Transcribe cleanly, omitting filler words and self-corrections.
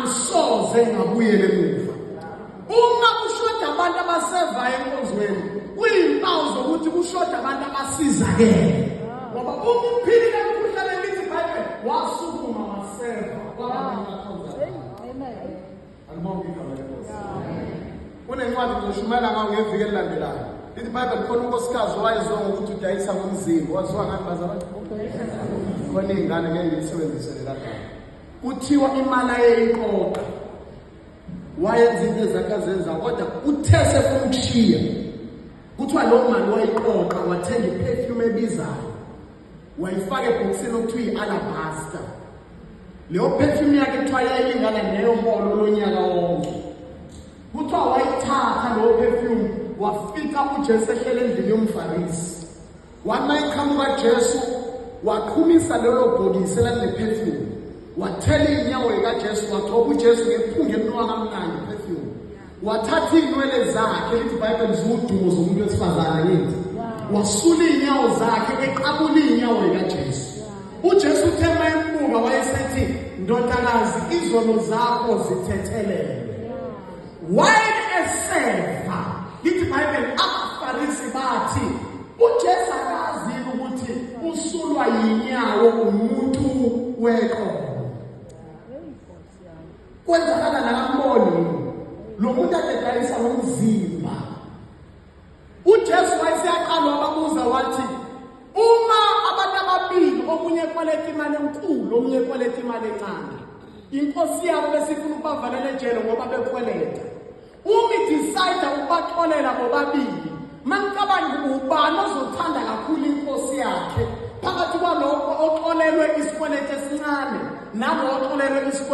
Angisoze ngabuyela emuva. Uma kushoda abantu abasevayo enkonzweni, kuyimpawu zokuthi kushoda abantu abasizakele. Ngoba uma uphilile emkhuhlaneni, lithi iBhayibheli wasukuma waseva kwabanye abakhonzayo. Alibonge igama leNkosi. Kunencwadi ngizoshumayela ngayo ngeviki elilandelayo. Lithi iBhayibheli khona unkosikazi owayeziwa ngokuthi udayisa ngomzimba. Waziwa ngani bazalwane? Khona iy'ngane ngeke ngilisebenzise lela gama. Kuthiwa imali ayeyiqoqa wayenza into ezakhe azenza, kodwa uthe sefuna ukushiya, kuthiwa leyo mali wayiqoqa wathenga i-perfume ebizayo, wayifaka ebhokisini okuthiwa i-alabaster. Leyo perfume yakhe kuthiwa yayilingana neyeholo lonyaka wonke. Kuthiwa wayithatha leyo perfume, wafica uJesu ehlele endlini yomFarisi. Wathi uma eqhamuka Jesu, waqhumisa lelo bhokisi elaline-perfume, wathela iy'nyawo zikaJesu, wagcoba uJesu ngephunga elinuka kamnandi, perfume. Wathatha iy'nwele zakhe, lithi iBhayibheli ziwudumo zomuntu wesifazane, ngithi wasula iy'nyawo zakhe eqabula iy'nyawo zikaJesu. UJesu uthe uma embuka wayesethi, "Ndodakazi, izono zakho zithethelelwe." While eseva, lithi iBhayibheli abaFarisi bathi, "UJesu akazi ukuthi usulwa yinyawo umuntu weqolo?" Kwenzakala nakamboni lo muntu adedayisa ngomzimba. UJesu wayeseyaqala wababuza wathi, "Uma abantu ababili, omunye ekweleta imali enkulu, omunye ekweleta imali encane, inkosi yabo besifuna ukubavalela ejele ngoba bekweleta, uma i-decide ukubaxolela bobabili, mangicabanga ubani ozothanda kakhulu inkosi yakhe phakathi kwalokho oxolelwe isikweletu esincane nalo oxolelwe isikweletu?"